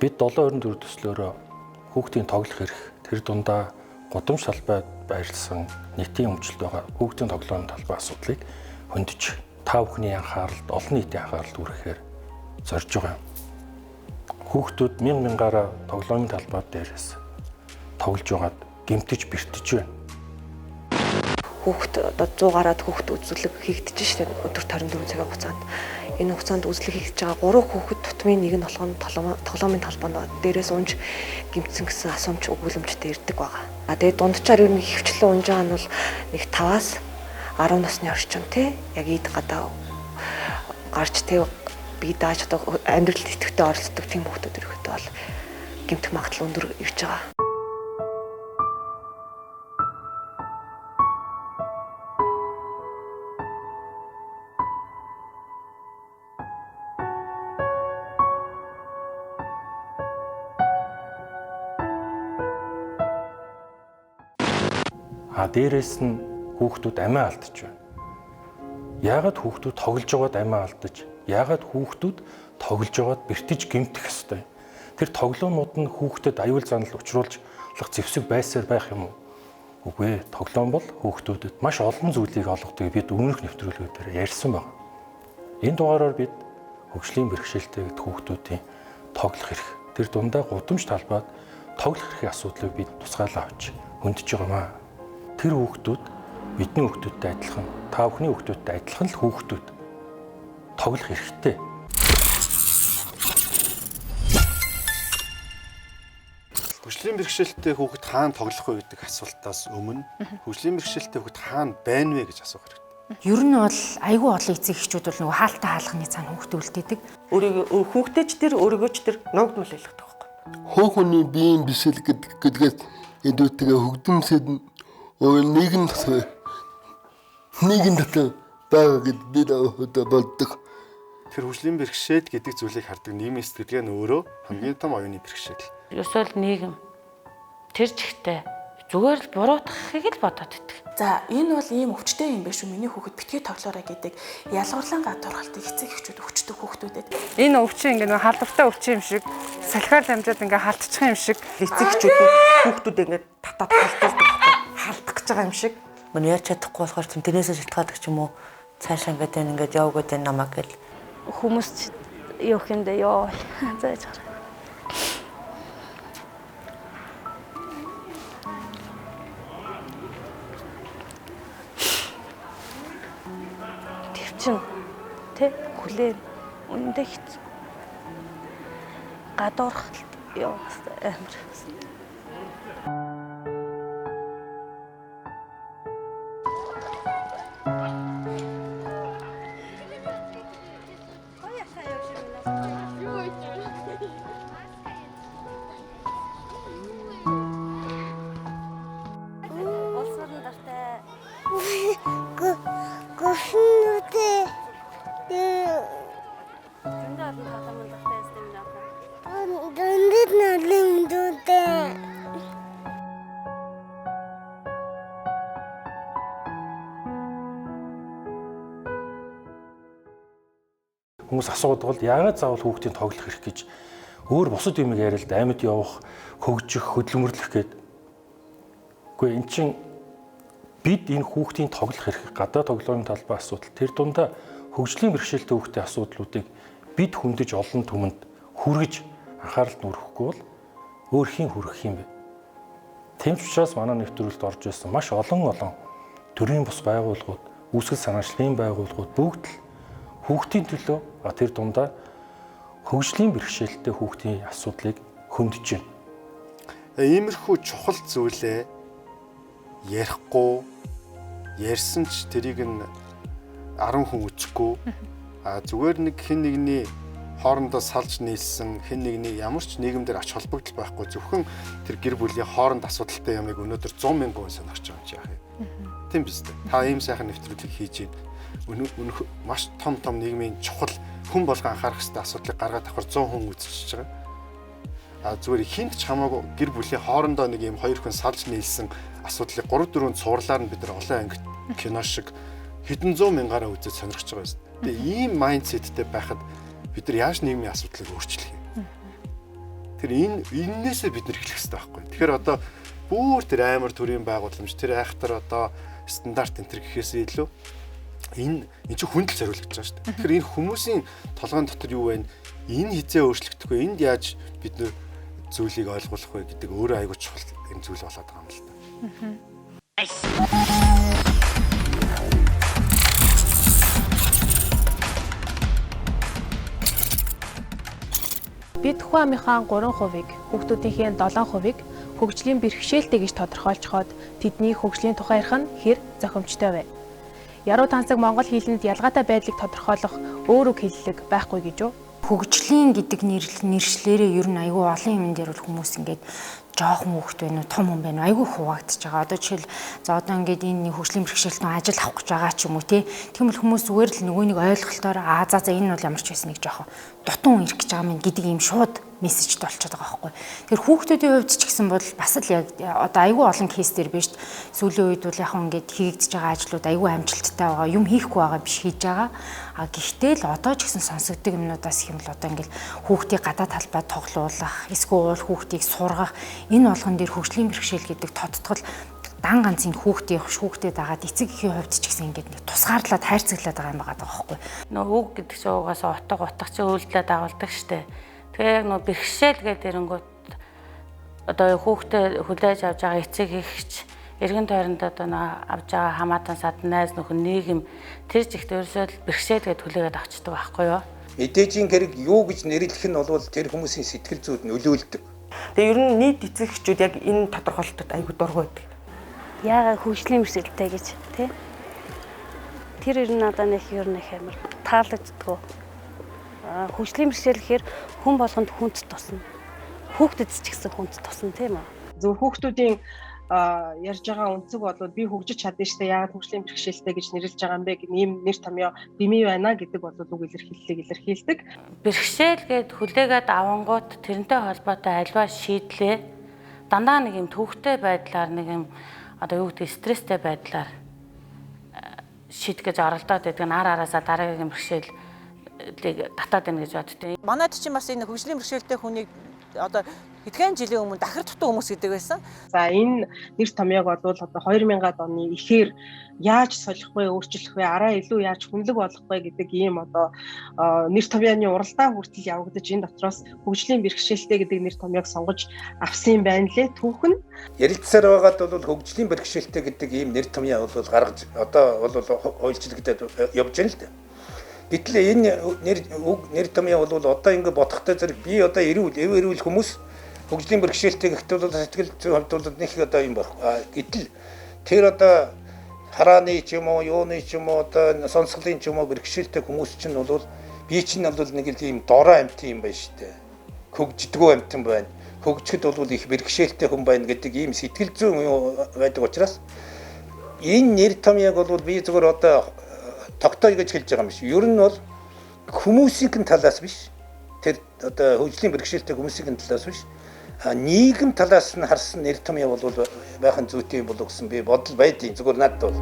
Бид 724 төслөөрөө хүүхдийн тоглох эрх, тэр дундаа гудамж талбайд байрласан нийтийн өмчлөлт байгаа хүүхдийн тоглоомын талбай асуудлыг хөндөж та бүхний анхааралд, олон нийтийн анхааралд хүрэхээр зорж байгаа юм. Хүүхдүүд мянга мянгаараа тоглоомын талбай дээрээс тоглож байгаад гэмтэж бэртэж байна. Хүүхд одоо 100 гараад хүүхд үзлэг хийгдэж штэ өдөрт 24 цагийн хугацаанд. Энэ хугацаанд үзлэг хийгдэж байгаа 3 хүүхэд тутмын нэг нь болгоно тоглоомын талбайд дээрээс унж гэмтсэн гэсэн асуумж өгүүлэмжтэй ирдэг байгаа. А тэгээд дунджаар ер нь хөвчлэн унж байгаа нь бол нэг 5-аас 10 насны орчим тий яг ийд гадаа гарч тий бие дааж одоо амьдралд идэвхтэй оролцдог тийм хүүхдүүд ирэхэд бол гэмтэх магадлал өндөр ирж байгаа. А дээрээс нь хүүхдүүд амиа алдаж байна. Яагаад хүүхдүүд тоглож байгаад амиа алдаж, яагаад хүүхдүүд тоглож байгаад бэртэж гэмтэх ёстой? Тэр тоглоомууд нь хүүхдэд аюул занал учруулж зэвсэг байсаар байх юм уу? Үгүй ээ, тоглоом бол хүүхдүүдэд маш олон зүйлийг олгодог. Бид өмнөх нэвтрүүлгүүдээр ярьсан байна. Энэ дугаараар бид хөгжлийн бэрхшээлтэй гэдэг хүүхдүүдийн тоглох эрх, тэр дундаа гудамж талбайд тоглох эрхийн асуудлыг бид тусгаалan авч хөндөж байгаа юм аа. Тэр хүүхдүүд бидний хүүхдүүдтэй адилхан, та бүхний хүүхдүүдтэй адилхан л хүүхдүүд тоглох эрхтэй. Хөгжлийн бэрхшээлтэй хүүхэд хаана тоглох вэ гэдэг асуултаас өмнө хөгжлийн бэрхшээлтэй хүүхэд хаана байна вэ гэж асуух хэрэгтэй. Ер нь бол айгүй олон эцэг эхчүүд бол нөгөө хаалттай хаалганы цаана хүүхдээ үлдээдэг. Өөрийгөө хүүхдээ ч тэр өөрийгөө ч тэр нуугдмал ойлгодог байхгүй. Хүүхний биеийн бишэл гэдгээс илүүтэйгээ хөгжимсэд нийгэм дотор байгаа гэд би одоо боддог. Тэр хөгжлийн бэрхшээл гэдэг зүйлийг хардаг нийгмийн сэтгэлгээ нь өөрөө хамгийн том оюуны бэрхшээл. Ерөөсөө л нийгэм тэр чигтээ зүгээр л буруутгахыг л бодоод идэх. За энэ бол ийм өвчтэй юм биш үү? Миний хүүхэд битгий тоглоорой гэдэг ялгуурлан гадуурхалтай эцэг эхчүүд өвчтөг хүүхдүүдэд. Энэ өвчин ингээ нөө халдвартай өвчин юм шиг салхиар дамжаад ингээ халтчих юм шиг эцэг эхчүүд хүүхдүүд ингээ татаад халтуулдаг байхгүй халтах гэж байгаа юм шиг. Мөн ярьж чадахгүй болохоор тэмтэнээсээ шалтгаалдаг ч юм уу цаашаа ингээд энэ ингээд яв гэдэг намайг гэл хүмүүс юу юм бэ ёо зааж гараа. Төвчин тэ хүлээн үндэ хэцүү. Гадуурхалт ёо амар. Хүмүүс асуугаад бол яагаад заавал хүүхдийн тоглох эрх гэж өөр бусад юм яриад амьд явах, хөгжих, хөдөлмөрлөх гээд. Үгүй эн чинь бид энэ хүүхдийн тоглох эрх, гадаа тоглоомын талбай асуудал, тэр дундаа хөгжлийн бэрхшээлтэй хүүхдийн асуудлуудыг бид хөндөж олон түмэнд хүргэж анхааралд нүрэхгүй бол өөр хэн хүргэх юм бэ? Тийм ч учраас манай нэвтрүүлэлт орж ирсэн маш олон төрийн бус байгууллагууд, үүсгэл санаачлалын байгууллагууд бүгд л хүүхдийн төлөө тэр дундаа хөгжлийн бэрхшээлтэй хүүхдийн асуудлыг хөндөж байна. Иймэрхүү чухал зүйлээ ярихгүй, ярьсан ч тэрийг нь 10 хүн үзэхгүй, а зүгээр нэг хэн нэгний хоорондоо салж нийлсэн, хэн нэгний ямар ч нийгэмдэр ач холбогдол байхгүй, зөвхөн тэр гэр бүлийн хооронд асуудалтай юмыг өнөөдөр 100 мянган хүн сонирхож байгаа юм чи яах юм. Тийм биз дээ. Та ийм сайхан нэвтрүүлэг хийж байна. Өнөх маш том том нийгмийн чухал хүн болгон анхаарах ёстой асуудлыг гаргаад авахар 100 хүн үзчихэж байгаа. А зүгээр хинт ч хамаагүй гэр бүлийн хоорондоо нэг юм хоёр хүн салж нийлсэн асуудлыг 3-4 цувралаар нь бид нар олон ангит кино шиг хэдэн зуун мянгаараа үзэж сонирхож байгаа юм. Тэгээ ийм майндсеттэй байхад бид нар яаж нийгмийн асуудлыг өөрчлөх юм? Тэр энэнээсээ бид нар эхлэх хэрэгтэй байхгүй. Тэгэхээр одоо бүр тэр амар төрийн байгууламж, тэр айхтар одоо стандарт энэ төр гэхээсээ илүү энэ чинь хүндэл зориулагдж байгаа шүү дээ. Тэгэхээр энэ хүмүүсийн толгойн дотор юу вэ? Энэ хизээ өөрчлөгдөх вэ? Энд яаж бид нэр зүйлийг ойлгуулах вэ гэдэг өөрөө айгүй чухал энэ зүйл болоод байгаа юм л та. Бид хүн амынхаа 3%-ыг, хүүхдүүдийнхээ 7%-ыг хөгжлийн бэрхшээлтэй гэж тодорхойлцоход тэдний хөгжлийн тухай ярих нь хэр зохимжтой вэ? Яруу тансаг монгол хэлэнд ялгаатай байдлыг тодорхойлох өөр үг хэллэг байхгүй гэж үү? Хөгжлийн гэдэг нэршлэрээ ер нь айгүй олон юм дээр бол хүмүүс ингээд жоохон хүүхэд байна уу, том хүн байна уу, айгүй хуваагдчихж байгаа. Одоо жишээл за одоо ингээд энэ нэг хөгжлийн бэрхшээлтэн ажил авах гэж байгаа ч юм уу те. Тэгмэл хүмүүс зүгээр л нөгөө нэг ойлголтоор аа за за энэ бол ямар ч байсан нэг жоохон дутуу ирэх гэж байгаа юм гэдэг ийм шууд мессежтэй болчиход байгаа байхгүй. Тэгэхээр хүүхдүүдийн хувьд ч гэсэн бол бас л яг одоо айгүй олон кейс дээр биш. Сүүлийн үед бол яг ингээд хийгдэж байгаа ажлууд айгүй амжилттай байгаа, юм хийхгүй байгаа биш хийж байгаа. А гэхдээ л одоо ч гэсэн сонсогддог юмнуудаас их юм л одоо ингээд хүүхдийг гадаа талбай тоглуулах, эсвэл хүүхдийг сургах энэ болгон дээр хөгжлийн бэрхшээл гэдэг тодтгол дан ганцын хүүхдийн шүүхтэй дагаад эцэг эхийн хувьд ч гэсэн ингээд нэг тусгаарлаад хайрцаглаад байгаа юм байгаа байхгүй. Нөө үг гэдэг чинь угаасаа утга чинь үйлдэлээ дагуулдаг штэ. Тэгээ яг нөө бэрхшээл гэдэг эрэнгүүт одоо хүүхдээ хүлээж авч байгаа эцэг эхч эргэн тойронд одоо нөө авч байгаа хамаатан садан найз нөхөн нийгэм тэр жигт ерөөсөө л бэрхшээл гэдээ хүлээгээд авчдаг байхгүй юу? Мэдээжийн хэрэг юу гэж нэрлэх нь бол тэр хүмүүсийн сэтгэл зүйд нөлөөлдөг. Тэгээ ер нь нийт эцэг эхчүүд яг энэ тодорхойлолтод айгүй дургүй байдаг. Яагаад хөгжлийн бэрхшээлтэй гэж тий? Тэр ер нь надад нэг ер нь их амар таалагддгүү. Хөгжлийн бэрхшээл гэхээр хүн болгонд хүнд тусна. Хүүхдэд ч гэсэн хүнд тусна тийм үү? Зөв хүүхдүүдийн ярьж байгаа өнцөг бол би хөгжиж чадна шүү дээ. Яагаад хөгжлийн бэрхшээлтэй гэж нэрлэж байгаа юм бэ гэх ийм нэр томьёо дэмий байна гэдэг бол үг илэрхийллийг илэрхийлдэг. Бэрхшээл гэд хүлээгээд авангууд тэрнтэй холбоотой альва шийдлээ дандаа нэг юм төвхтэй байдлаар нэг юм одоо юу гэдэг стресстэй байдлаар шийдэх гэж оролдоод байдаг нь ар араасаа дараагийн бэрхшээлийг татаад байна гэж боддیں۔ Манайд чинь бас энэ хөгжлийн бэрхшээлтэй хүнийг одоо хэдхэн жилийн өмнө дахир дутуу хүмүүс гэдэг байсан. За энэ нэр томьёог бол одоо 2000-аад оны ихээр яаж солих вэ, өөрчлөх вэ, арай илүү яаж хүнлэг болгох вэ гэдэг ийм одоо нэр томьёоны уралдаан хүртэл явагдаж энэ дотроос хөгжлийн бэрхшээлтэй гэдэг нэр томьёог сонгож авсан юм байна лээ. Түүх нь ярилцсаар байгаад бол хөгжлийн бэрхшээлтэй гэдэг ийм нэр томьёо бол гаргаж одоо бол хуульчлагдаад явж байна л да. Гэтэл энэ нэр томьёо бол одоо ингэ бодохтой зэрэг би одоо эрүүл хүмүүс хөгжлийн бэрхшээлтэй гэхдээ бол сэтгэл зүйн хувьд бол нэг одоо юм баг. Гэтэл тэр одоо харааны ч юм уу, юуны ч юм уу, одоо сонсголын ч юм уу бэрхшээлтэй хүмүүс чинь бол би чинь бол нэг л ийм дорой амьтан юм байна шүү дээ. Хөгждгөө амьтан байна. Хөгжихэд бол их бэрхшээлтэй хүн байна гэдэг ийм сэтгэл зүйн байдаг учраас энэ нэр томьёог бол би зүгээр одоо тогтоё гэж хэлж байгаа юм биш. Ер нь бол хүмүүсийн талаас биш. Тэр одоо хөгжлийн бэрхшээлтэй хүмүүсийн талаас биш. Нийгэм талаас нь харсан нэр томьёо бол байх нь зүйтэй юм болов гэсэн би бодол байдیں۔ Зүгээр надад бол.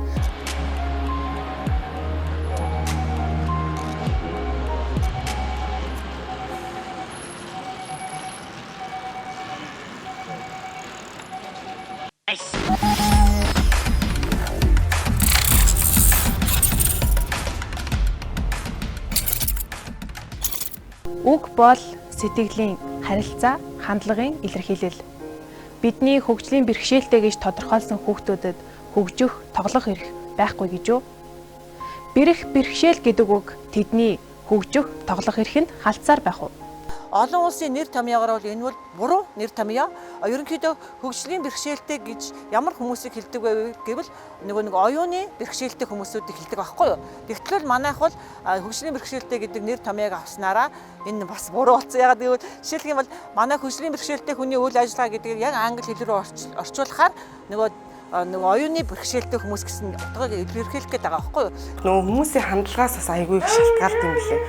Үг бол сэтгэлийн харилцаа, хандлагын илэрхийлэл. Бидний хөгжлийн бэрхшээлтэй гэж тодорхойлсон хүүхдүүдэд хөгжих, тоглох эрх байхгүй гэж юу? Бэрх бэрхшээл гэдэг үг тэдний хөгжих, тоглох эрхэнд халдсаар байх уу? Олон улсын нэр томьёогоор бол энэ бол буруу нэр томьёо. Ерөнхийдөө хөгжлийн бэрхшээлтэй гэж ямар хүмүүсийг хэлдэг вэ гэвэл нөгөө нэг оюуны бэрхшээлтэй хүмүүсүүдийг хэлдэг байхгүй юу. Тэгтэл манайх бол хөгжлийн бэрхшээлтэй гэдэг нэр томьёог авснараа энэ бас буруу болсон. Ягаад гэвэл жишээлх юм бол манай хөгжлийн бэрхшээлтэй хүний үйл ажиллагаа гэдгийг яг англи хэл рүү орчуулахаар нөгөө оюуны бэрхшээлтэй хүмүүс гэсэн утгыг илэрхийлэх гээд байгаа байхгүй юу? Нөгөө хүмүүсийн хандлагаас бас айгүй их шалтгаалт юм билээ.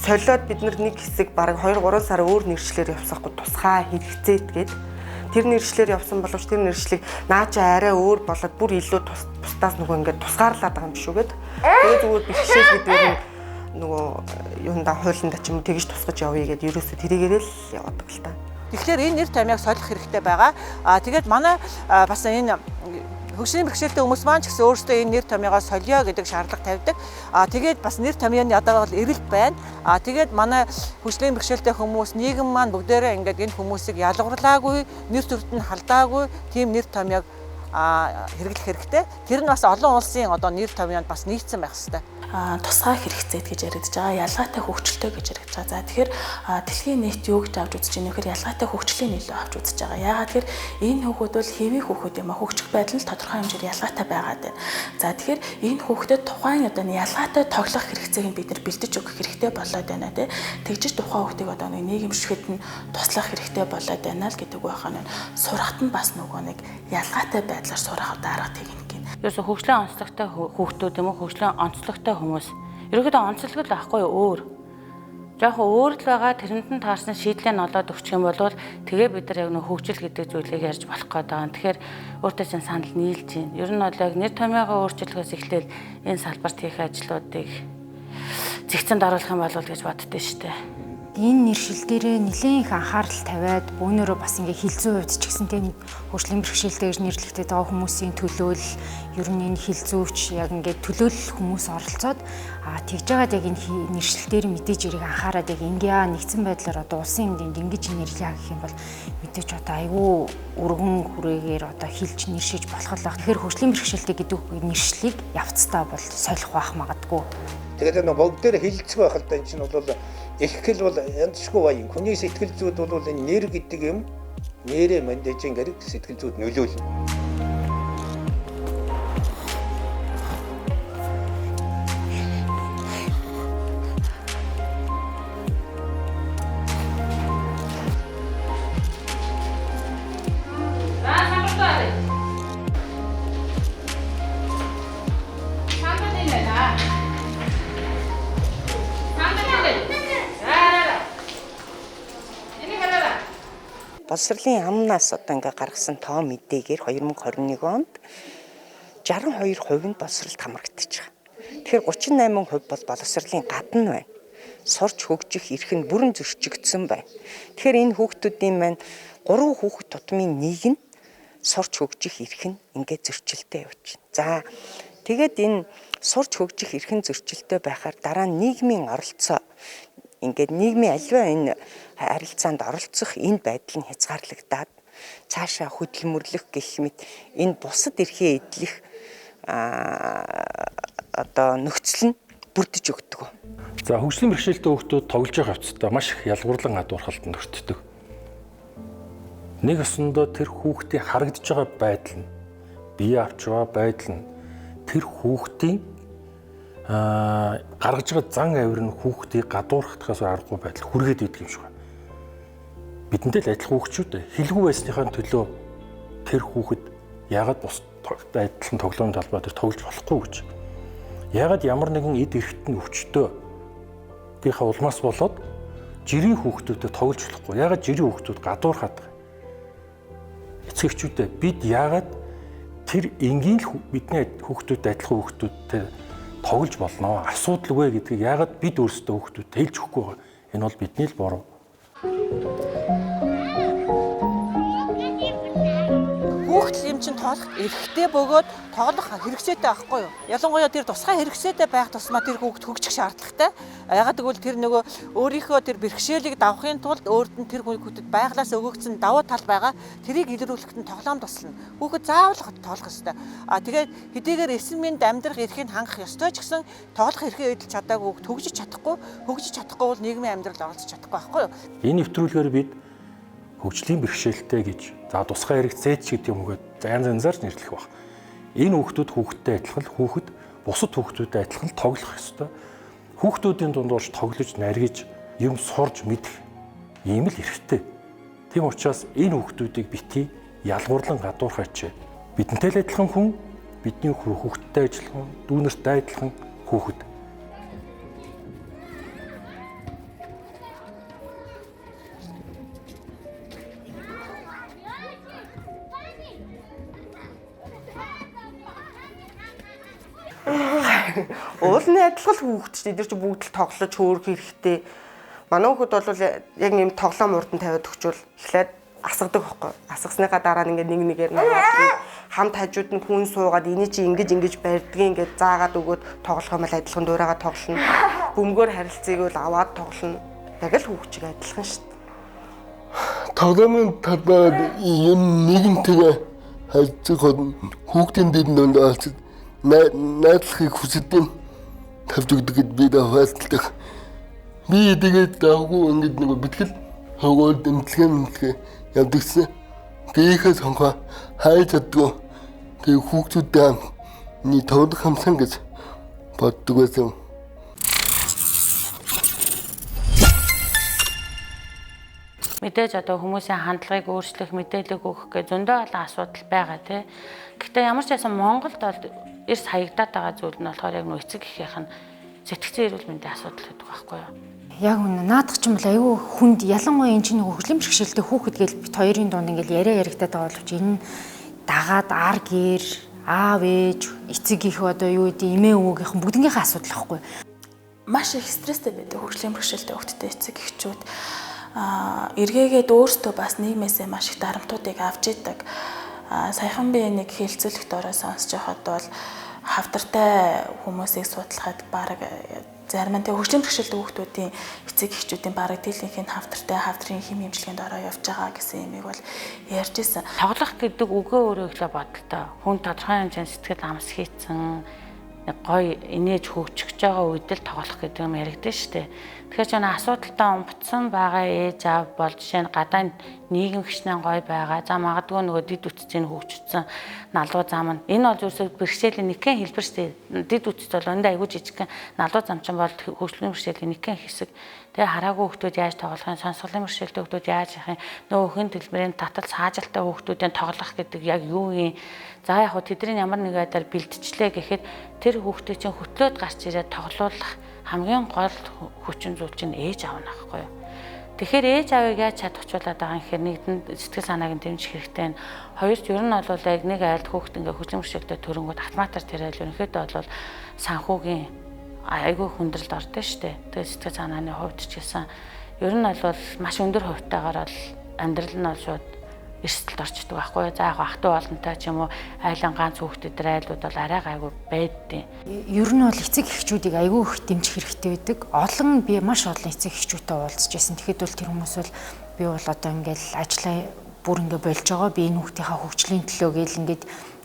Солиод бид нэг хэсэг бараг 2-3 сар өөр нэршлэр явсахгүй тусгай хэрэгцээд гээд тэр нэршлэр явсан боловч тэр нэршлийг наа чи арай өөр болоод бүр илүү тусдаас нөгөө ингээд тусгаарлаад байгаа юм биш үү гээд. Тэгээ зүгээр бэрхшээл гэдгээр нь нөгөө юунда хуулиндаа ч юм уу тэгж тусгаж явъя гэд ерөөсөө тэрийгээрээ л яваадаг л та. Тэгэхээр энэ нэр томьёог солих хэрэгтэй байгаа. Тэгээд манай бас энэ хөгжлийн бэрхшээлтэй хүмүүс маань ч гэсэн өөрсдөө энэ нэр томьёогоо солио гэдэг шаардлага тавьдаг. Тэгээд бас нэр томьёоны одоо бол эрэлт байна. Тэгээд манай хөгжлийн бэрхшээлтэй хүмүүс нийгэм маань бүгдээрээ ингээд энэ хүмүүсийг ялгуурлаагүй, нэр төрд нь халдаагүй тийм нэр томьёог хэрэглэх хэрэгтэй. Тэр нь бас олон улсын одоо нэр томьёонд бас нийцсэн байх хэрэгтэй. Тусгай хэрэгцээд гэж яригдж байгаа, ялгаатай хөгжилтэй гэж яригдж байгаа. За тэгэхээр дэлхийн нийт юу гэж авч үзэж байгаа нөхөр ялгаатай хөгжлийн илүү авч үзэж байгаа. Яагаад тэгэхээр энэ хүүхэд бол хэвийн хүүхэд юм а, хөгжих байдал нь тодорхой хэмжээгээр ялгаатай байгаад байна. За тэгэхээр энэ хүүхдэд тухайн одоо ялгаатай тоглох хэрэгцээг нь бид нар бэлдэж өгөх хэрэгтэй болоод байна тий. Тэгжиж тухайн хүүхдийг одоо нэг нийгэмшихэд нь туслах хэрэгтэй болоод байна л гэдэг байх нь. Сурахт нь бас нөгөө нэг ялгаатай байдлаар сурах одоо арга тэгнэ гин. Ерөөсө хөгжлийн онцлогтой хүүхдүүд юм уу, хөгжлийн онцлогтой хүмүүс. Ерөнхийдөө онцлог л аахгүй өөр. Жохон өөр л байгаа, тэрэнд нь таарсан шийдлээ нь олоод өгчих юм бол тэгээ бид нар яг нөх хөгжил гэдэг зүйлийг ярьж болох гээд байгаа. Тэгэхээр өөртөө чинь санал нийлж байна. Ер нь бол яг нэр томьёогоо өөрчлөхөөс эхлээл энэ салбарт хийх ажлуудыг зэгцэнд оруулах юм болов гэж боддөө штэ. Энэ нэршил дээрээ нэлээд их анхаарал тавиад бөөнөрөө бас ингээ хилцүү хувьд ч гэсэн тийм хөгжлийн бэрхшээлтэй гэж нэрлэгдээд байгаа хүмүүсийн төлөөл ер нь энэ хилцүүч яг ингээ төлөөлөл хүмүүс оролцоод тэгж жагаад яг энэ нэршил дээр мэдээж эрийг анхаарад яг ингээ нэгдсэн байдлаар одоо улсын хэмжээнд ингэж нэрлэе гэх юм бол мэдээж одоо айгүй өргөн хүрээгээр одоо хилж нэршиж болох л байх. Тэгэхээр хөгжлийн бэрхшээлтэй гэдэг нэршлийг явцдаа бол солих байх магадгүй. Тэгээд нэг бүгдээр хилцэх байх л да энэ чинь бол их хэл бол янзшгүй баян. Хүний сэтгэл зүйд бол энэ нэр гэдэг юм нэрээ мандажин гариг сэтгэл зүйд нөлөөлнө. Боловсролын яамнаас одоо ингээ гаргасан тоо мэдээгээр 2021 онд 62% нь боловсролд хамрагдчих. Тэгэхээр 38% бол боловсролын гадна байна. Сурч хөгжих эрх нь бүрэн зөрчигдсөн байна. Тэгэхээр энэ хүүхдүүдийн маань 3 хүүхэд тутмын нэг нь сурч хөгжих эрх нь ингээ зөрчилтэй явж байна. За тэгээд энэ сурч хөгжих эрх нь зөрчилтэй байхаар дараа нь нийгмийн оролцоо ингээд нийгмийн аливаа энэ харилцаанд оролцох энэ байдал нь хязгаарлагдаад цаашаа хөдөлмөрлөх гэх мэт энэ бусад эрхээ эдлэх одоо нөхцөл нь бүрдэж өгдөг. За хөгжлийн бэрхшээлтэй хүүхдүүд тоглож байгаа явцдаа маш их ялгуурлан гадуурхалтанд өртдөг. Нэг өсөндөө тэр хүүхдийн харагдаж байгаа байдал нь бие авч байгаа байдал нь тэр хүүхдийн гаргаж байгаа зан авир нь хүүхдийг гадуурхахаас аргагүй байдал хүргээд идэг юм шиг байна. Бидэнтэй л адилхан хүүхчүүд хэлгүй байсныхаа төлөө тэр хүүхэд яагаад бус адилхан тоглоомын талбай дээр тоглож болохгүй гэж. Яагаад ямар нэгэн эд эрхт нь өвчтөө гийнхаа улмаас болоод жирийн хүүхдүүдэд тоглож болохгүй. Яагаад жирийн хүүхдүүд гадуурхаад байгаа. Эцэг эхчүүдээ бид яагаад тэр энгийн л бидний хүүхдүүдэд адилхан хүүхдүүдтэй тоглож болно. Асуудалгүй гэдгийг яагаад бид өөрсдөө хүүхдүүдэд хэлж өгөхгүй байгаа. Энэ бол бидний л буруу. Хүүхдэл юм чинь тоглох эрхтэй бөгөөд тоглох хэрэгцээтэй байхгүй юу? Ялангуяа тэр тусгай хэрэгцээтэй байх тусмаа тэр хүүхэд хөгжих шаардлагатай. Ягаад гэвэл тэр нөгөө өөрийнхөө тэр бэрхшээлийг давахын тулд өөрт нь тэр хүүхдэд байглаас өгөгдсөн давуу тал байгаа. Тэрийг илрүүлэхэд нь тоглоом туслана. Хүүхэд заавал тоглох ёстой. А тэгээд хэдийгээр эсэн мэнд амьдрах эрхийг хангах ёстой ч гэсэн тоглох эрхээ эдэлж чадаагүй хүүхэд хөгжиж чадахгүй, хөгжиж чадахгүй бол нийгмийн амьдралд оролцож чадахгүй байхгүй юу? Энэ нэвтрүүлгээр бид хөгжлийн бэрхшээлтэй гэж за тусгай хэрэгцээ ч гэдэг юм уу за янз янзаар нэрлэх баг. Энэ хүүхдүүд хүүхдтэй адилхан хүүхэд бусад хүүхдүүдтэй адилхан тоглох ёстой. Хүүхдүүдийн дунд орж тоглож, наргиж, юм сурж мэдэх ийм л эрхтэй. Тийм учраас энэ хүүхдүүдийг бити ялгуурлан гадуурхаач. Бидэнтэй л адилхан хүн, бидний хүүхдтэй адилхан, дүү нартай адилхан хүүхэд. Уулны адилхан хүүхэд чинь эдгээр чинь бүгд л тоглож хөөрөх хэрэгтэй. Манай хүүхэд бол яг ийм тоглоом урд нь тавиад өгчвөл эхлээд асгадаг байхгүй. Асгасныхаа дараа нь ингээд нэг нэгээр наваад хамт хажууд нь хүн суугаад эний чи ингэж ингэж барьдгийг ингээд заагаад өгөөд тоглох юм бол адилхан дуурайгаа тоглоно. Бөмбөгөөр харилцыг бол аваад тоглоно. Яг л хүүхд чиг адилхан шүү дээ. Тоглоомын талбайд юм нийгэмтэйгээ харьцах хүүхдийн дэд нүнд олцод найдлахыг хүсдэг тавьж өгдөг гэд би хуваалцдаг. Би тэгээд даагүй ингэж нэг бэлтгэл хогоод дэмтлэгээ явдагсан. Гийнхээ сонгоо хайж чаддгүй. Тэгээ хүүхдүүдээ миний тоглох хамсан гэж боддог байсан. Мэдээж одоо хүмүүсийн хандлагыг өөрчлөх, мэдээлэл өгөх гэх зөндөө олон асуудал байгаа тий. Гэхдээ ямар ч байсан Монголд бол эрс хаягдаад байгаа зүйл нь болохоор яг нөө эцэг эхийнх нь сэтгцэн эрүүл мэндийн асуудал гэдэг байхгүй юу? Яг үнэ наадах ч юм бол айгүй хүнд ялангуяа энэ чинь нөгөө хөгжлийн бэрхшээлтэй хүүхэд гээл бит хоёрын дунд ингээл яриа яригадаад байгаа боловч энэ нь дагаад ар гэр, аав ээж, эцэг их одоо юу гэдэг эмээ өвөөгийнхэн бүгднгийнхээ асуудал байхгүй юу? Маш их стресстэй байдаг хөгжлийн бэрхшээлтэй хүүхдтэй эцэг эхчүүд эргээгээд өөрсдөө бас нийгмээсээ маш их дарамтуудыг авч идэг. Саяхан би нэг хэлцүүлэгт ороо сонсож байхад бол хавдартай хүмүүсийг судлахад бараг зарим нь хөгжлийн бэрхшээлтэй хүүхдүүдийн эцэг эхчүүдийн бараг дийлэнх нь хавдартай хавдрын хим хэмжлэгэнд ороо явж байгаа гэсэн юмыг бол ярьж исэн. Тоглох гэдэг үгээ өөрөө ихлэ бодолтой. Хүн тодорхой хэмжээнд сэтгэл амс хийцэн нэг гоё инээж хөгжиж байгаа үед л тоглох гэдэг юм яригдэн штэ. Тэгэхээр ч энэ асуудалтай умбцсан байгаа ээж аав бол жишээ нь гадаа нийгэм гişнэн гоё байгаа. За магадгүй нөгөө дид үтцийг хөгжсөн налуу зам нь энэ бол ерөөсөө бэрхшээлийн нэгэн хэлбэр штэ. Дид үтц бол өндөө айгүй жижигхэн налуу зам чинь бол хөгжлийн бэрхшээлийн нэгэн хэсэг. Тэгээ хараагүй хүүхдүүд яаж тоглох юм, сонсголын бэрхшээлтэй хүүхдүүд яаж явах юм, нөгөө хэн төлмөрийн татал саажилтай хүүхдүүдийн тоглох гэдэг яг юу юм. За яг хөө тэдний ямар нэг байдлаар бэлтжлээ гэхэд тэр хүүхдийг чинь хөтлөөд гарч ирээд тоглуулах хамгийн гол хүчин зүйл чинь ээж аав нь аахгүй юу. Тэгэхээр ээж аавыг яаж чадахжуулаад байгаа юм гэхээр нэгдэнд сэтгэл санааг нь дэмжих хэрэгтэй нь, хоёрт ер нь бол яг нэг айлд хүүхд ингээ хөгжлийн бэрхшээлтэй төрөнгүүд автоматар тэр айл ерөнхийдөө бол санхүүгийн айгүй хүндрэлд ордог шүү дээ. Тэгээ сэтгэл санааны хувьд ч гэсэн ер нь бол маш өндөр хувьтайгаар бол амьдрал нь бол шууд эрсдэлд орчдөг байхгүй юу. За яг ах トゥ олонтой ч юм уу айлын ганц хүүхдүүд дээр айлууд бол арай гайгүй байдیں۔ Ер нь бол эцэг эхчүүдийг айгүй их дэмжих хэрэгтэй байдаг. Олон би маш олон эцэг эхчүүдтэй уулзж байсан. Тэгэхэд бол тэр хүмүүс бол би бол одоо ингээл ажлаа бүр ингээ болж байгаа. Би энэ хүүхдийнхаа хөгжлийн төлөө гээл ингээд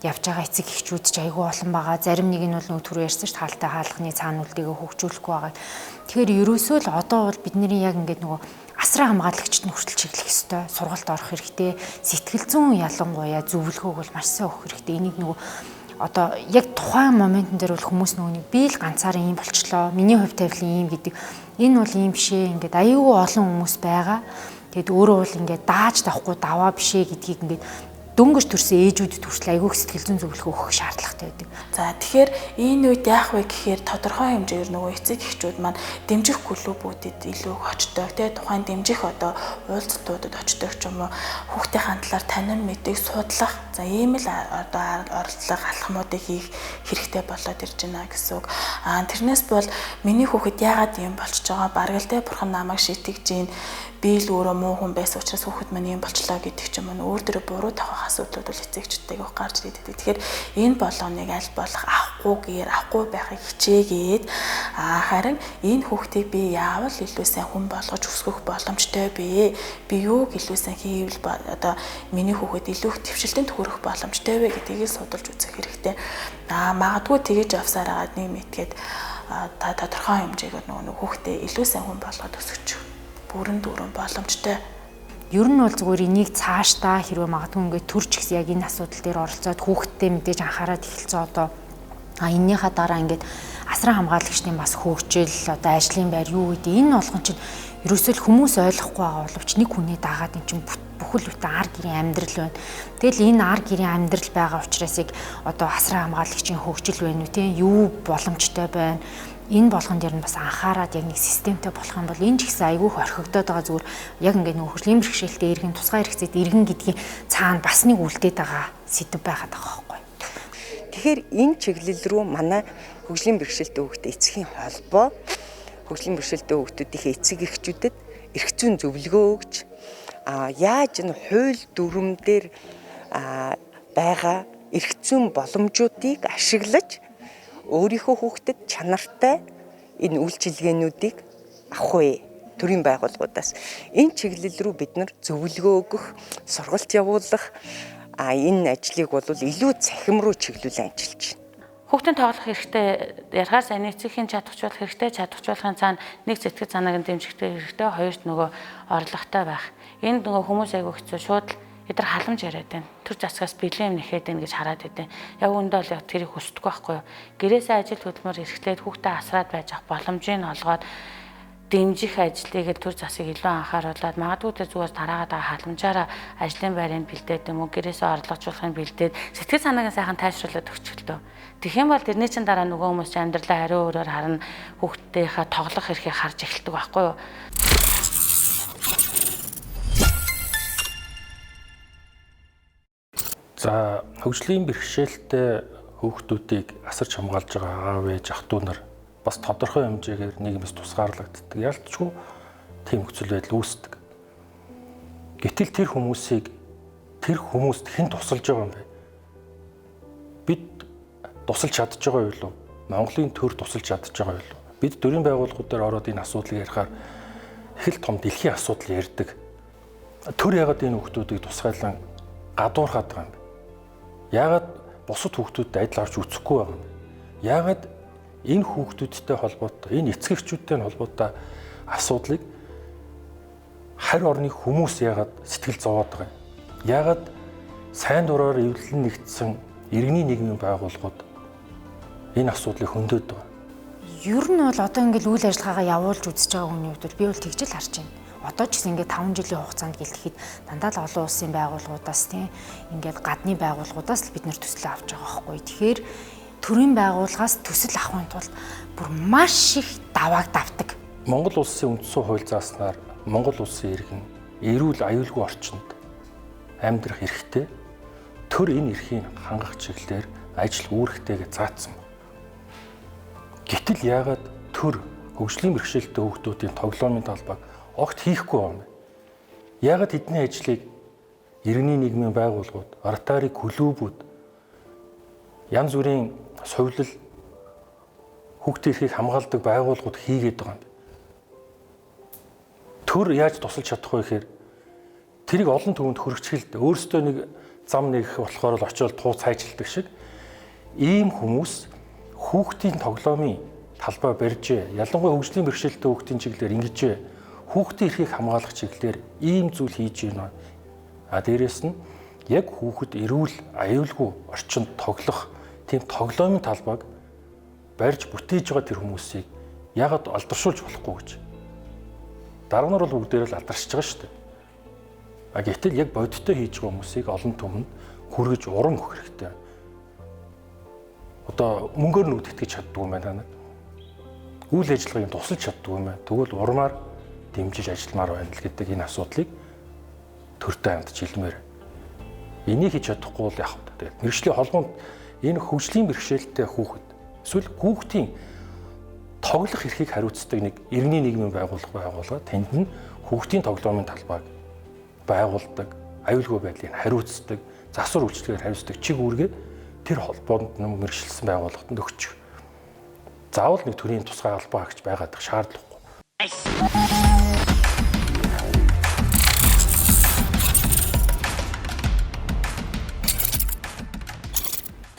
явж байгаа эцэг эхчүүд ч айгүй олон байгаа. Зарим нэг нь бол нөгөө түрүү ярьсан шүү дээ, хаалтай хаалганы цаана үлдээгээ хөгжүүлэхгүй байгаа. Тэгэхээр ерөөсөө л одоо бол бидний яг ингээд нөгөө асран хамгаалагчд нь хүртэл чиглэх ёстой. Сургалт орох хэрэгтэй. Сэтгэл зүйн ялангуяа зөвлөгөөг бол маш сайн өгөх хэрэгтэй. Энийг нөгөө одоо яг тухайн моментн дээр бол хүмүүс нөгөө нэг би л ганцаараа ийм болчлоо. Миний хувь тавилын ийм гэдэг. Энэ бол ийм биш ээ. Ингээд аюу олон хүмүүс байгаа. Тэгэд өөрөө бол ингээд дааж давхгүй даваа биш ээ гэдгийг ингээд дөнгөж төрсөн ээжүүдэд хүртэл айгүй их сэтгэл зүйн зөвлөгөө өгөх шаардлагатай байдаг. За тэгэхээр энэ үед яах вэ гэхээр тодорхой хэмжээгээр нөгөө эцэг эхчүүд маань дэмжих клубүүдэд илүү их очдог, тэ тухайн дэмжих одоо уулзалтуудад очдог ч юм уу, хүүхдийн талаар танин мэдээг судлах, за ийм л одоо оролдлого алхмуудыг хийх хэрэгтэй болоод ирж байна гэсэн үг. Аа тэрнээс бол миний хүүхэд яагаад ийм болчихж байгаа, бараг л тэ бурхан намайг шитгэж гин, Би л өөрөө муу хүн байсан учраас хүүхэд маань юм болчлоо гэдэг ч юм уу, өөр дөрөө буруу тавих асуудлууд бол эцэгчүүдтэй их гарч ирээд байдаг. Тэгэхээр энэ болгоныг аль болох авахгүйгээр авахгүй байхыг хичээгээд, харин энэ хүүхдийг би яавал илүү сайн хүн болгож өсгөх боломжтой бэ? Би юуг илүү сайн хийвэл одоо миний хүүхэд илүү их дэвшилтэнд хүрэх боломжтой вэ гэдгийг судалж үзэх хэрэгтэй. Магадгүй тэгэж явсаар агаад нэг мэтгээд та тодорхой хэмжээгээр нөгөө хүүхдээ илүү сайн хүн болгоод өсгөх бүрэн дүүрэн боломжтой. Ер нь бол зүгээр энийг цаашдаа хэрвээ магадгүй ингээд төрч гэсэн яг энэ асуудал дээр оролцоод хүүхдтэй мэдээж анхаарал эхэлсэн, одоо эннийхээ дараа ингээд асран хамгаалагчдын бас хөгжил, одоо ажлын байр юу гэдэг энэ болгон чинь ерөөсөө л хүмүүс ойлгохгүй байгаа боловч нэг хүнээ дагаад эн чинь бүхэл бүтэн ар гэрийн амьдрал байна. Тэгэл энэ ар гэрийн амьдрал байгаа учраас яг одоо асран хамгаалагчийн хөгжил байна уу тийм юу боломжтой байна. Энэ болгон дээр нь бас анхаарад яг нэг системтэй болох юм бол энэ ч гэсэн айгүй их орхигдоод байгаа, зүгээр яг ингээд нэг хөгжлийн бэрхшээлтэй иргэн тусгай хэрэгцээт иргэн гэдгийн цаана бас нэг үлдээд байгаа сэдв байгаад байгаа байхгүй. Тэгэхээр энэ чиглэл рүү манай хөгжлийн бэрхшээлтэй хүүхдэд эцгийн холбоо, хөгжлийн бэрхшээлтэй хүүхдүүдийн эцэг эхчүүдэд эрх зүйн зөвлөгөө өгч, яаж энэ хууль дүрм дээр байгаа эрх зүйн боломжуудыг ашиглаж өөрийнхөө хүүхдэд чанартай энэ үйлчилгээнүүдийг авах вэ? Төрийн байгууллагуудаас. Энэ чиглэл рүү бид нар зөвлөгөө өгөх, сургалт явуулах, энэ ажлыг бол илүү цахим руу чиглүүлэн ажиллаж байна. Хүүхдийн тоглох хэрэгтэй, ярихаар сайн эцэгхийн чадварчуулах хэрэгтэй, чадварчуулахын цаана нэг сэтгэл санааг нь дэмжихтэй хэрэгтэй, хоёрт нөгөө орлоготой байх. Энд нөгөө хүмүүс айгүй хэцүү, шууд л эдгээр халамж яриад байна. Төр засгаас бэлэн юм нэхэд байна гэж хараад байдیں۔ Яг үүндээ бол яг тэрийг хүсдэггүй байхгүй юу. Гэрээсээ ажил хөдөлмөр эрхлээд хүүхдээ асраад байж авах боломжийг олгоод дэмжих ажлыг төр засыг илүү анхааруулад магадгүй тэр зүгээр тараагаад байгаа халамжаараа ажлын байрыг бэлдээд юм уу, гэрээсээ орлогожуулахыг бэлдээд сэтгэл санааг сайхан тайвшруулад өгчихлөө. Тэгэх юм бол тэрний чин дараа нөгөө хүмүүс чинь амьдралаа ариун өөрөөр харна, хүүхдийнхээ тоглох эрхийг харж эхэлдэг байхгүй юу. За, хөгжлийн бэрхшээлтэй хүүхдүүдийг асарч хамгаалж байгаа аав ээж ах トゥ нар бас тодорхой хэмжээгээр нийгмээс тусгаарлагддаг. Ялцчгүй тийм нөхцөл байдал үүсдэг. Гэтэл тэр хүмүүсийг тэр хүмүүст хэн тусалж байгаа юм бэ? Бид тусалж чадж байгаа юу? Монголын төр тусалж чадж байгаа юу? Бид төрийн байгууллагуудаар ороод энэ асуудлыг ярихаар их л том дэлхийн асуудал ярьдаг. Төр ягаад энэ хүүхдүүдийг тусгайлан гадуурхаад байгаа юм бэ? Яагаад бусад хүүхдүүдэд адил авч үзэхгүй байгаа юм бэ? Яагаад энэ хүүхдүүдтэй холбоотой, энэ эцэг эхчүүдтэй холбоотой асуудлыг харь орны хүмүүс яагаад сэтгэл зовоод байгаа юм? Яагаад сайн дураар эвлэлэн нэгдсэн иргэний нийгмийн байгууллагууд энэ асуудлыг хөндөөд байгаа юм? Ер нь бол одоо ингээл үйл ажиллагаагаа явуулж үзэж байгаа хүний хувьд бол би бол тэгж л харж байна. Одоо ч гэсэн ингээд 5 жилийн хугацаанд гэлтэхэд дандаа л олон улсын байгууллагуудаас тийм ингээд гадны байгууллагуудаас л бид нэр төслөө авч байгаа байхгүй. Тэгэхээр төрийн байгууллагаас төсөл авахын тулд бүр маш их давааг давдаг. Монгол улсын үндсэн хууль зааснаар Монгол улсын иргэн эрүүл аюулгүй орчинд амьдрах эрхтэй, төр энэ эрхийг хангах чиглэлээр ажил үүрэгтэйгээ заасан. Гэтэл яагаад төр хөгжлийн бэрхшээлтэй хүүхдүүдийн тоглоомын талбайг огт хийхгүй юм бэ? Яагаад тэдний ажлыг иргэний нийгмийн байгууллагууд, ротари клубүүд, янз бүрийн хувилал хүүхдийн эрхийг хамгаалдаг байгууллагууд хийгээд байгаа юм бэ? Төр яаж тусалж чадах вэ гэхээр тэрийг олон түвэнд хөргөчгөлд өөрсдөө нэг зам нэгэх болохоор л очиод тууц хайчилдаг шиг ийм хүмүүс хүүхдийн тоглоомын талбай барьжээ. Ялангуяа хөгжлийн бэрхшээлтэй хүүхдийн чиглэлээр ингэжээ. Хүүхдийн эрхийг хамгаалах чиглэлээр ийм зүйл хийж байна. А дээрэс нь яг хүүхэд эрүүл аюулгүй орчинд тоглох тийм тоглоомын талбайг барьж бүтээж байгаа тэр хүмүүсийг яагаад алдаршуулж болохгүй гэж. Дарга нар бол бүгдээрээ л алдаршиж байгаа шүү дээ. А гэтэл яг бодиттой хийж байгаа хүмүүсийг олон түмэнд хүргэж урам өгөх хэрэгтэй. Одоо мөнгөөр нүд итгэж чаддгүй юм байна. Үйл ажиллагааг тусалж чаддгүй юм байна. Тэгвэл урмаар дэмжиж ажилламаар байна л гэдэг энэ асуудлыг төртэй хандж хэлмээр. Энийг хийж чадахгүй бол яах вэ? Тэгээд мэргэжлийн холбоонд энэ хөгжлийн бэрхшээлтэй хүүхэд эсвэл хүүхдийн тоглох эрхийг хариуцдаг нэг иргэний нийгмийн байгууллага байгуулаад тэнд нь Хүүхдийн тоглоомын талбайг байгуулдаг, аюулгүй байдлыг хариуцдаг, засвар үйлчилгээр хариуцдаг чиг үүргээ тэр холбоонд нь мэргэшилсэн байгууллагад өгчих. Заавал нэг төрлийн тусгай албан хаагч байгаад шаардлагагүй.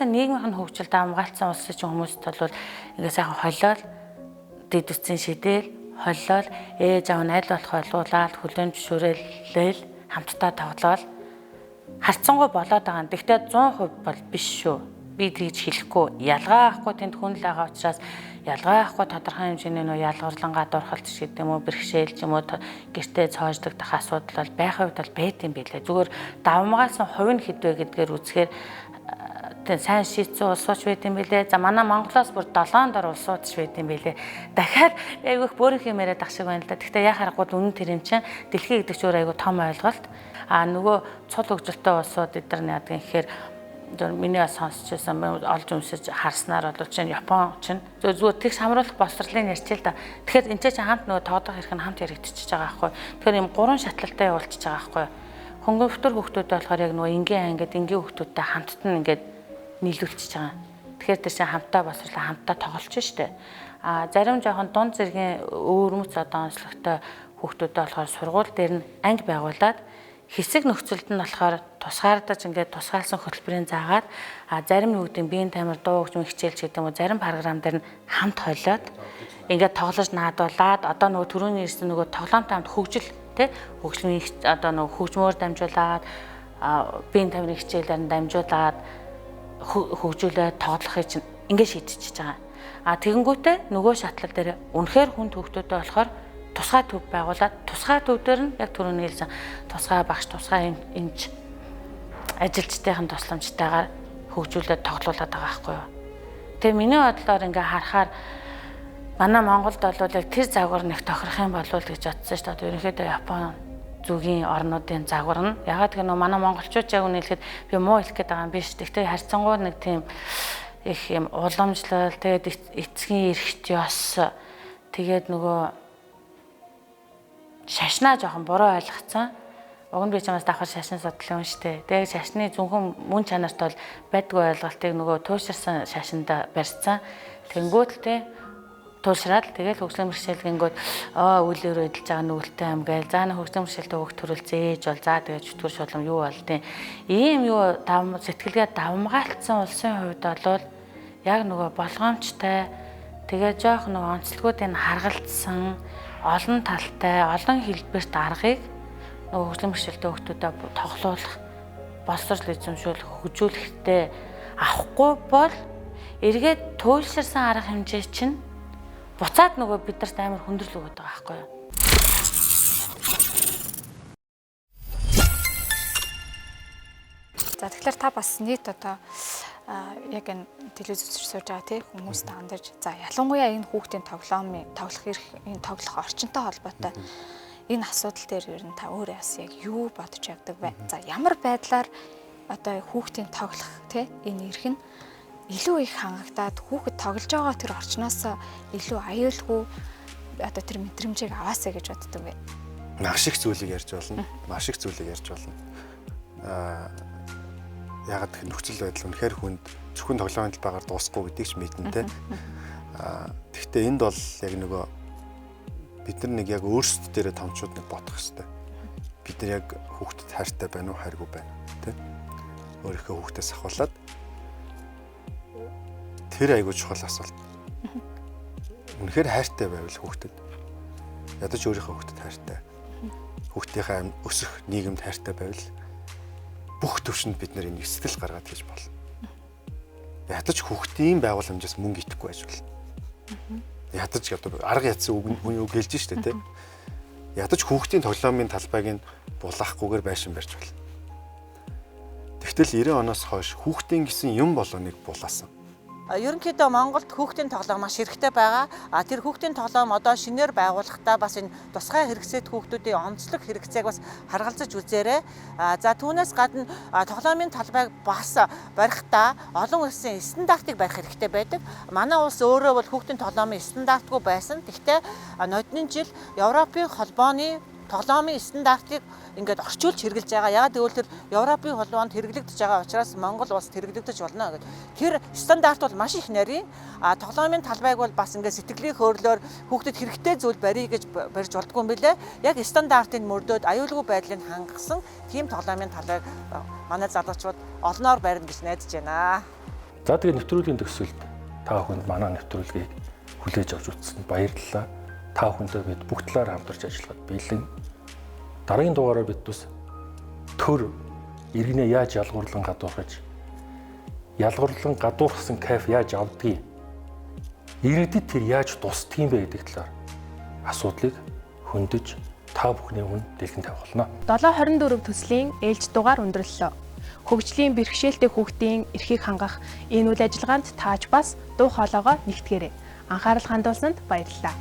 Нийгмийн хөгжилд хамгаалсан улсын чинь хүмүүст бол ингээ сайхан холиол дэд үтсийн шидэл холиол ээж аав нь аль болох холиулаад хүлээн зөвшөөрөөлөл хамтдаа тоглоол харцсангуй болоод байгаа юм. Гэхдээ 100% бол биш шүү. Би тэгж хэлэхгүй. Ялгаа авахгүй тэнд хүн л байгаа учраас ялгаа авахгүй тодорхой хэмжээний нөө ялгарлан гадуурхалт ч гэдэг юм уу, бэрхшээл ч юм уу гэртээ цоожлогдох асуудал бол байх үед бол байд юм билээ. Зүгээр давмгаалсан хувь нь хэд вэ гэдгээр үзэхээр сайн шийдсэн улсууч байд юм билээ. За манай Монголоос бүр 7 дор улсууд ч байд юм билээ. Дахиад айгүйх бөөрийнх юм яриад ах шиг байна л да. Гэхдээ яа харахгүй үнэн тэр юм чинь дэлхий гэдэг чинь өөр айгүй том ойлголт. А нөгөө цул хөгжилтэй улсууд эдгээр нь яадаг юм гэхээр миний бас сонсч байсан олж өмсөж харснаар бол чинь Япон чинь зүгээр тэгш хамруулах боловсролыг ярьчих л да. Тэгэхээр энэ чинь хамт нөгөө тоодох хэрэг нь хамт яригдчихэж байгаа байхгүй. Тэгэхээр юм гурван шатлалтай явуулчихж байгаа байхгүй. Хөнгөвтөр хүүхдүүд болохоор яг нөгөө энгийн ангид энгийн хүүхдүүдтэй хамтд нь ингээд нийлүүлчихэж байгаа. Тэгэхээр тэр чинь хамтаа боловсрлоо хамтаа тоглолч штэ. А зарим жоохон дунд зэргийн өвөрмөц одоо онцлогтой хүүхдүүдээ болохоор сургууль дээр нь анги байгуулад хэсэг нөхцөлд нь болохоор тусгаардаж ингээд тусгаалсан хөтөлбөрийн заагаад а зарим нүгдийн биеийн тамир дуу хөгжмийн хичээл ч гэдэг юм уу зарим програм дээр нь хамт холиод ингээд тоглож наадуулаад одоо нөгөө түрүүний ирсэн нөгөө тоглоомтой хамт хөгжил тий хөгжмийн одоо нөгөө хөгжмөөр дамжуулаад биеийн тамирын хичээлээр нь дамжуулаад хөгжүүлээд тоглохыг чинь ингээд шийдчихэж байгаа. А тэгэнгүүтээ нөгөө шатлал дээр үнэхээр хүнд хүүхдүүдтэй болохоор тусгай төв байгуулад тусгай төв дээр нь яг түрүүний хэлсэн тусгай багш, тусгай эмч ажилчдын тусламжтайгаар хөгжүүлээд тоглуулад байгаа байхгүй юу. Тэгээ миний бодлоор ингээ харахаар манай Монголд бол яг тэр загвар нэг тохирох юм болов уу гэж бодсон шүү дээ. Ерөнхийдөө Япон зүгийн орнуудын загвар нь. Ягаад гэх нь манай монголчууд яг үнэ хэлэхэд би муу хэлэх гээд байгаа юм биш. Гэхдээ харьцангуй нэг тийм их юм уламжлал, тэгээд эцгийн эрхт ёс, тэгээд нөгөө шашнаа жоохон буруу ойлгоцсон. Уг нь би чамаас давхар шашин судлаа юм штэ. Тэгээд шашны зөвхөн мөн чанарт бол байдгүй ойлголтыг нөгөө тууширсан шашинда барьцсан. Тэнгүүт л те туушраад тэгэл хөгжлийн бэрхшээл гингүүд аа үйл өрөө эдэлж байгаа нүгэлтэй юм гээл. За нэг хөгжлийн бэрхшээлтэй хүүхд төрөл зээж бол за тэгээд чөтгөр шулам юу бол тийм. Ийм юу сэтгэлгээ давмгаалцсан улсын хувьд бол яг нөгөө болгоомжтой тэгээ жоох нөгөө онцлогуудыг харгалцсан олон талтай, олон хэлбэрт аргыг нөгөө хөгжлийн бэрхшээлтэй хүүхдүүдэд тоглуулах, боловсрол эзэмшүүлэх, хөгжүүлэхтэй авахгүй бол эргээд туйлширсан арга хэмжээ чинь буцаад нөгөө бидэрт амар хүндрэл өгöd байгаа байхгүй юу? За тэгэхээр та бас нийт одоо яг энэ телевиз үзэж сууж байгаа тий хүмүүст хандаж за ялангуяа энэ хүүхдийн тоглоомын тоглох эрх энэ тоглох орчинтой холбоотой энэ асуудал дээр ер нь та өөрөө бас яг юу бодож явдаг вэ? За ямар байдлаар одоо хүүхдийн тоглох тий энэ эрх нь илүү их хангагдаад хүүхэд тоглож байгаа тэр орчноос илүү аюулгүй одоо тэр мэдрэмжийг аваасаа гэж боддог вэ? Маш их зүйлийг ярьж болно. Маш их зүйлийг ярьж болно. Ягаад гэх нөхцөл байдал үнэхээр хүнд зөвхөн тоглоомын талбайгаар дуусахгүй гэдгийг ч мэднэ те. Гэхдээ энд бол яг нөгөө бид нар нэг яг өөрсдөө дээрээ томчууд нэг бодох хэрэгтэй. Бид нар яг хүүхдэд хайртай байна уу, хайргүй байна уу те. Өөрийнхөө хүүхдээс ахуулаад тэр айгүй чухал асуулт. Үнэхээр хайртай байвал хүүхдэд ядаж өөрийнхөө хүүхдэд хайртай. Хүүхдийнхээ өсөх нийгэмд хайртай байвал бүх төвшөнд бид нэр энийг сэтгэл гаргаад хийж болно. Ядаж хүүхдийн байгууламжаас мөнгө идэхгүй байж болно. Ядаж одоо арга ядсан үг хүний үг хэлж штэ тэ. Ядаж хүүхдийн тоглоомын талбайг нь булаахгүйгээр байшин барьж болно. Тэгтэл 90 оноос хойш хүүхдийн гэсэн юм болгоныг булаасан. Ерөнхийдөө Монголд хүүхдийн тоглоом маш хэрэгтэй байгаа. А тэр хүүхдийн тоглоом одоо шинээр байгуулахдаа бас энэ тусгай хэрэгцээт хүүхдүүдийн онцлог хэрэгцээг бас харгалзаж үзээрэй. За түүнээс гадна тоглоомын талбайг бас барихтаа олон улсын стандартыг барих хэрэгтэй байдаг. Манай улс өөрөө бол хүүхдийн тоглоомын стандартгүй байсан. Гэхдээ ноднин жил Европын холбооны Тоглоомын стандартыг ингээд орчуулж хэрэглэж байгаа. Ягаад гэвэл тэр Европын холбоонд хэрэглэгдэж байгаа учраас Монгол улсад хэрэглэгдэж болно гэдэг. Тэр стандарт бол маш их нарийн. А тоглоомын талбайг бол бас ингээд сэтгэлийн хөөрлөөр хүүхдэд хэрэгтэй зүйл барья гэж барьж болдгүй юм билээ. Яг стандартыг мөрдөөд аюулгүй байдлыг хангасан тийм тоглоомын талбайг манай залуучууд олноор барина гэж найдаж байна. За тэгээ нэвтрүүлгийн төгсгөлд та бүхэнд манай нэвтрүүлгийг хүлээж авч үзсэнд баярлалаа. Та бүхэндээ бид бүх талаар хамтарч ажиллахад бэлэн. Дараагийн дугаараар бид бас төр иргэнээ яаж ялгуурлан гадуурхаж, ялгуурлан гадуурхсан кайф яаж авдгийг, иргэдэд тэр яаж тусдгийг бэ гэдэг талаар асуудлыг хөндөж та бүхний өмнө дэлгэн тавих болно. 724 төслийн ээлж дугаар өндөрлөлөө. Хөгжлийн бэрхшээлтэй хүүхдийн эрхийг хангах энэ үйл ажиллагаанд тааж бас дуу хоолойгоо нэгтгээрэй. Анхаарал хандуулсанд баярлалаа.